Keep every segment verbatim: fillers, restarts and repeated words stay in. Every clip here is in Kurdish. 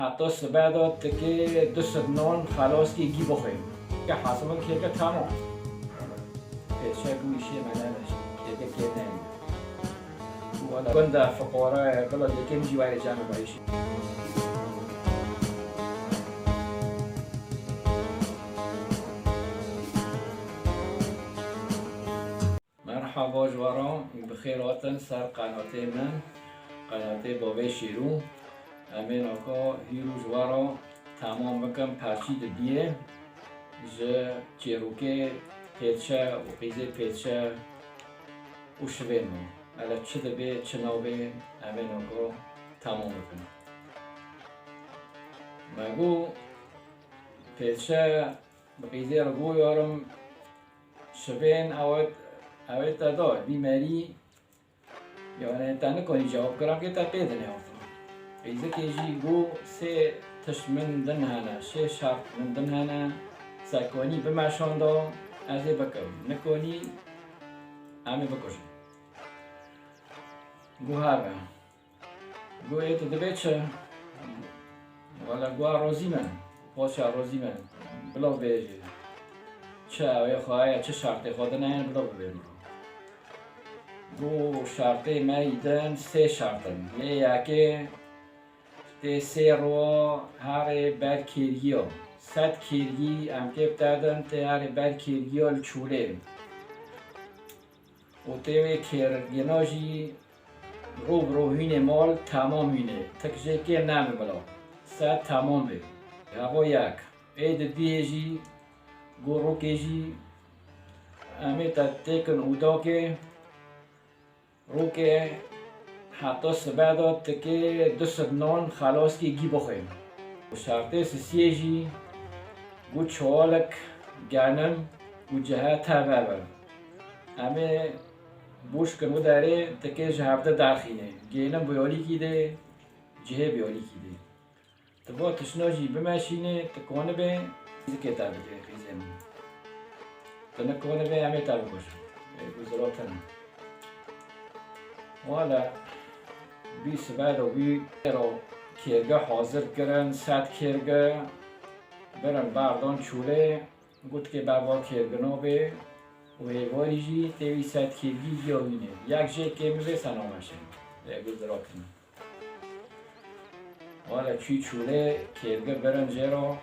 Heta sibe de tikê du sed non xelaskî gî bixwî. Ke hesibin kêrke tamam. Pêşe bû îşê me ne, kêrke kê neyê. Wala gunda fiqara bila yekem jî were cem bayîşî. Merhaba ji we re, bi xêr hatin ser qenatê min, qenatê Bavê Şêrû. Em ê naka hîro ji we re temam bikim, perçî didiyê ji çêrokê pêçe û qîzê pêçe û şivên me. Hele çi dibê, çi nabê, em ê naka temam bikin. Me got pêçe bi qîzê re got yarim, şivên ew ê, ew ê te da, vî merî, yani te nikonî cewab kiran ke te pê dinê orta. Qîzikê jî got sê tişt min din hene, sê şert min din hene, se konî bimeşanda ez ê bikim, nikonî em ê bikujin. Got hebe. Got ê tu dibê çi? Wala got a rozî me, poça rozî me. Bila bêjê. Çi ew ê xwe heye, çi şertê xwe dine, bila bibê min. Got şertê me îdin sê şert in. Yê yekê tê sê roa herê ber kêrgiya. Sed kêrgî em kê bidedin tê herê ber kêrgiya li çûlê. Û tê wê kêrgina jî rû bi rû hûnê mal temam hûnê. Tik jê kê neme bila. Ser temam bê. Heva yek. Ê didiyê jî, got rûkê jî, em ê te têkin ûdakê, rûkê heta sibe de tikê du sed non xelaskî gî bixwê. Û şertê sisiyê jî, got çewalek genim û cihe teve be. Em ê boş kin û derê tikê ji hevde derxînê. Gênim bi yolîkî dê, cihê bi yolîkî dê. Tu bo tişna jî bimeşînê, tu konibê, zikê te bidê, qîzê min. Tu nikonibê, em ê te bikujin. Ê, guziro tune. Wala, bî sibe do bî ro kêrge hazir kirin, sed kêrge birin berdon çûlê. Gotikê berva kêrgino bê û hêvarî jî tê wî sed kêrgî giya wînê. Yek jê kêmi bê sena meşin. Ê guziro tune. Wala çû çûlê kêrgi birin jê re.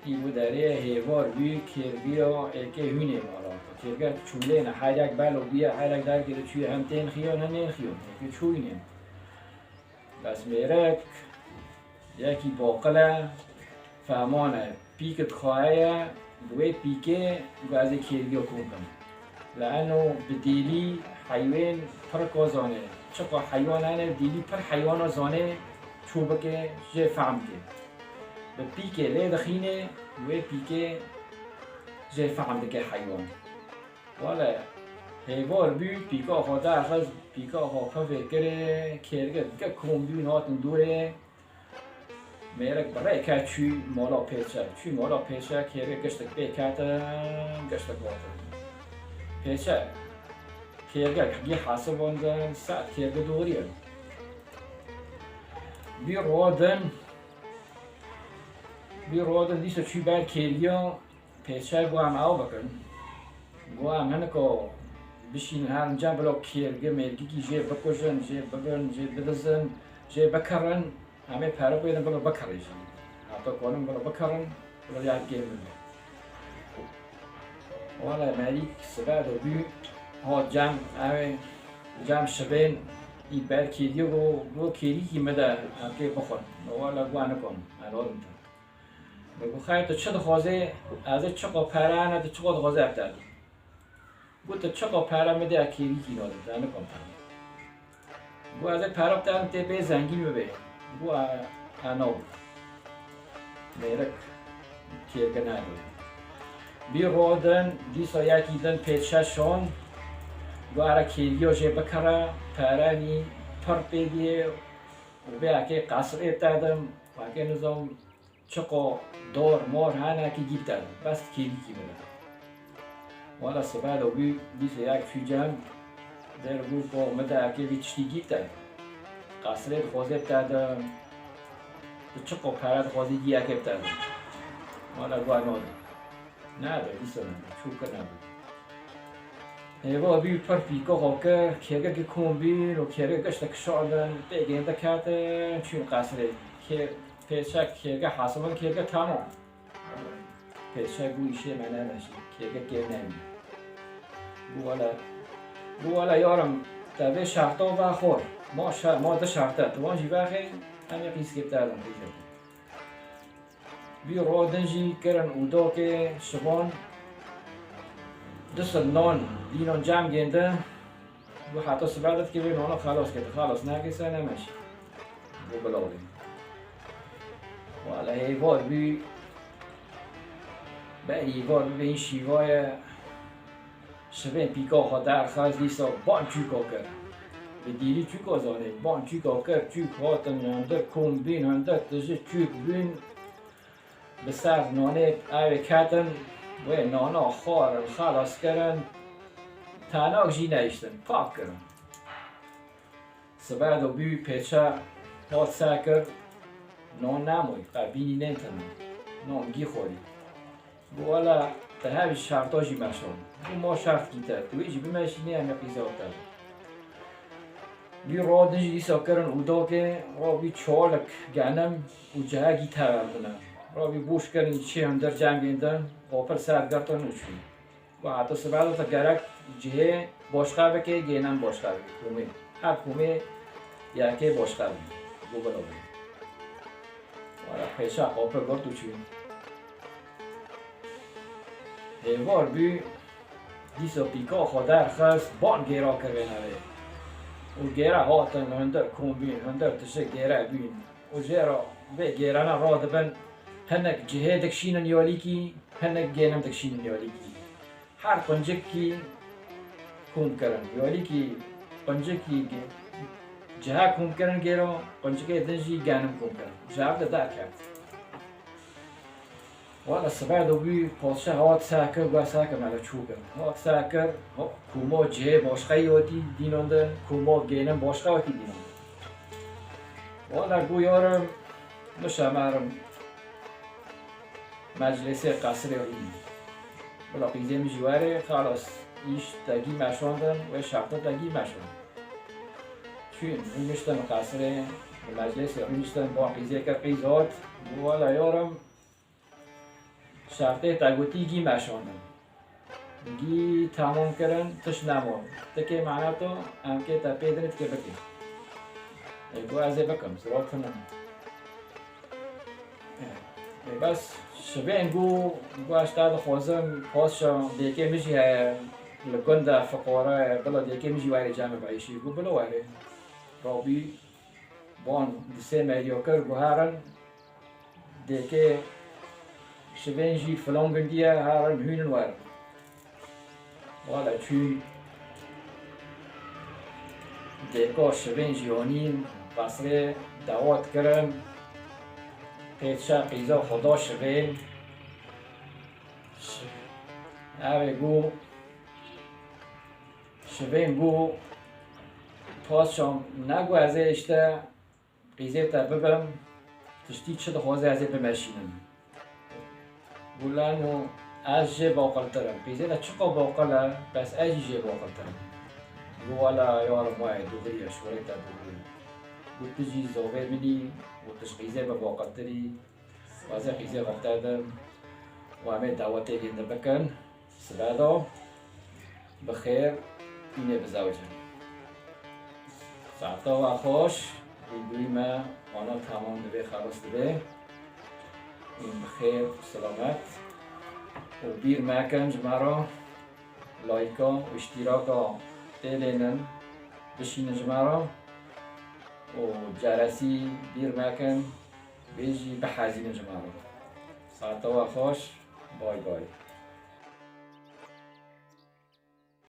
Î bû derê hêvar bû kêrgiya êkê hûnê mala. Kêrge çûlê ne, her yek belo bûye, her yek derkê de çûye hem tên xiyon hem nên xiyon. Êkê çû wînê. Bes mêrek yekî baqil e, fehman e, pîkek xwe heye, bi wê pîkê got ez ê kêrgiya kom kim. Leeno bi dêlî heywan pir ka zanê. Çiqa heywan hene, dêlî pir heywana zanê, çû bike, jê fehm bike. Bi pîkê lê dixînê, wê pîkê jê fehm dike heywan. Wele hêvar bû, pîka xwe derxist, pîka xwe pevê kirê, kêrge dike kom bûn hatin dorê. Mêrik bi rê ket çû mala pêçe. Çû mala pêçe, kêrge giştik pê ketin, giştik hatin. Pêçe, kêrge gî hesibandin, sed kêrge dorî ye. Bî rodin, bî rodin dîsa çû ber kêrgiya, pêçe got em ew bikin. Got em hinek o bişînin herin cem bila kêrgi mêrgikî jê bikujin, jê bibin, jê bidizin, jê bikirin. Em ê pere bidin bila bikirê jî. Heta konin bila bikerin, bila yar kêm bibe. Wala merîk sibe do bû, hat cem, ew ê cem şibên î ber kêrgî got, got kêrîkî min de, em kê bixwin. Wala got nikom, em hodin te. Min got xeyr, tu çi dixwazê, ez ê çiqa pere hene, tu çiqa dixwazê ez bide. Got tu çiqa pere min de, ez kêrîkî nadim, ez nikom pere. Got ez ê pere bide, tê bê zengîn bibê. Got e, e nabim. Mêrik kêrgi nabê. Bî rodin, dîsa yekî din pêçe şon. Got ere kêrgiya jê bikire, pere nî, pir pê diyê û bê ekê qesrê te dim, ekê nizam. Çiqo dor mor hene ki gî bide, bes kêrîkî bide. Wala sibe de bû, dîsa yek çû cem, der bû ko min de eke vî tiştî gî bide. Qesrê dixwaze bide de, Çiqo pere dixwazî giyekê bide. Wala guh nade. Nade, dîsa nade. Çûke nade. Hêva bî pir pîka xwe kir, kêrgekî kom bîn û kêrgek işte kişandin, pê gêndî ketin, çûn qesrê. Kê-, pêşek kêrge hasilin, kêrge tamam. Pêşek bû îşê me nemeşî, kêrgekê nemî. Bû wele, bû wele yarim, te vê şerta vexwar. Ma şe-, ma di şerte, tu wan jî vexê, em ê qîzkê bidin qîzê. Vî rodin jî kirin û dokê şivan du sed nan dînan cem gêndin. Bû heta sibe de dikê vê nana xelas kete, xelas neke se nemeşî. Bû bilavê. Wala hêvar bû, berî hêvar bû, vê şîvaye. Şivên pîka xwe derxist, dîsa ban çûka kir. Bi dîlî çûka zanê, ban çûka kir, çûk hatin hundir kom bîn, hundir tije çûk bûn. Bi ser nanê ew ê ketin, wê nana xwarin, xelas kirin, tenak jî nehiştin, pak kirin. Sibe do bû pêçe hat sekir, nan nemoy, qe bînî nên tene, nan gî xwarî. Bû wela te hevî şerta jî meşon. Bû ma şert kî te, tu wê jî bimeşînê em ê qîza te. Bî rodin jî dîsa kirin û dokê, ra bî çalik genim û cihegî teverdine. Ra bî boş kirin çê hundir cem gêndin, qopir ser girtin û çûn. Wa tu sibe de te gerek cihê boşqa bike, gênem boşqa bike. Komê. Her komê yekê boşqa bike. Bû bila bike. Wala pêşa qopir girt û çûn. Hêvar bû, dîsa pîka xwe derxist, ban gêra kir vê navê. Û gêra hatin hundir kom bîn, hundir tişik gêre bûn. Û jê re vê gêrana radibin, hinek cihê dikşînin yalîkî, hinek gênim dikşînin yalîkî. Her quncikî kom kirin. Yalîkî quncikî ge-, cihe kom kirin gêro, quncikê din jî genim kom kirin. Ji hev de derket. Wala sibe do bû, padşah hat sekir, got sekir me li çû kir. Hat sekir, ho-, koma cihê başqeyî hatî dînan din, koma gênim başqe hatî dînan din. Wala got yarim, nişemerim meclisê qesrê rûnî. Bila qîzê min jî were, xelas îş te gî meşandin, wê şerta te gî meşandin. Çûn, rûniştin qesrê, li meclisê rûniştin, ban qîzê kir, qîz hat, got wala yarim, şertê te gotî gî meşandin. Gî temam kirin, tişt nema. Tikê mane to, em kê te pê din tikê bikê. Ê, got ez ê bikim, zira tune. Ê, bes şivên got, got ez te dixwazim, padşa dêkê min jî heye, li gund e, fiqare ye, bila dêkê min jî were cem bieyşî. Got bila were. Rabî, ban di sê meriya kir, got herin, dêkê şivên jî filan gundî ye, herin hûnin werin. Wala çûn dêka şivên jî anîn, qesrê dawet kirin, pêşa qîza xwe da şivên. Ş-, ew ê got, şivên got, padşa, negot ez ê îşte qîzê te bibim, tiştî çi dixwaze ez ê bimeşînim. Got lano ez jê baqiltir im. Qîzê te çiqa baqil e, bes ez jî jê baqiltir im. Got wela yarim wayê, dûxirî ye, şorê te dûxirî ye. Got tu jî zavê min î û tu ji qîzê min baqiltir î. Ez ê qîzê xwe te bim û em ê dawetê gêndin bikin. Sibe de bi xêr hûn ê bizewicin. Saeta we xweş, vîdeoyê me ana temam dibe, xelas dibe. Hûn bi xêr, selamet û bîr mekin ji me re, layka û îştîraka têlênin, bişînin ji me re û ceresî bîr mekin, bê jî bihezînin ji me re. Saeta we xweş, bay bay.